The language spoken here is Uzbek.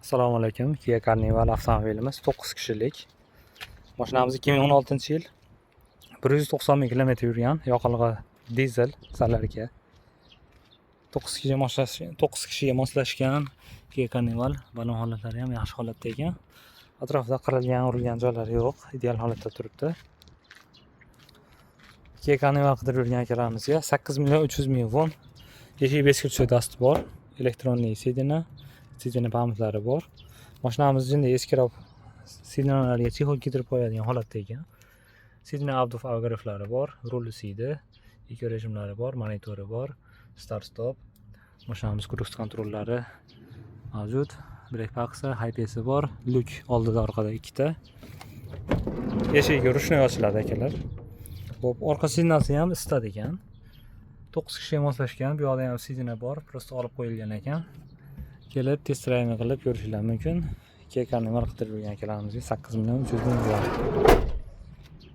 Assalomu alaykum. Kia Carnival avtomobilimiz 9 kishilik. Mashinamiz 2016-yil, 190 ming kilometr yurgan, yoqilg'i dizel, солярка. 9 kishiga moslashgan, 9 kishiga moslashgan Kia Carnival. Balon holatlari ham yaxshi holatda ekan. Atrofida qirilgan, urilgan joylari yo'q, ideal holatda turibdi. Kia Carnival qidirib yurgan akalarimizga 8 million 300 ming won. Eshik бесключевой доступ bor, электронный сиденье, сиденье память lari bor. Mashinamiz jinday eskiroq, сиденье larga чехол kiydirib qo'yadigan holatda ekan. Сиденье обдув обогрев lari bor, rul isiydi, eco rejimlari bor, monitori bor, start stop. Mashinamiz круиз контроль lari mavjud. Brake paksi, HPSi bor, lyuk oldida, orqada ikkita. Eshigi ручной ochiladi, akalar. Xo'p, orqa сиденье si ham isitadi ekan. 9 kishiga moslashgan, bu yoqda ham сиденье bor, просто olib qo'yilgan ekan. Kelib test drive qilib ko'rishinglar mumkin. Kia Carnival qidirib yurgan akalarimizga 8 million 300 ming won.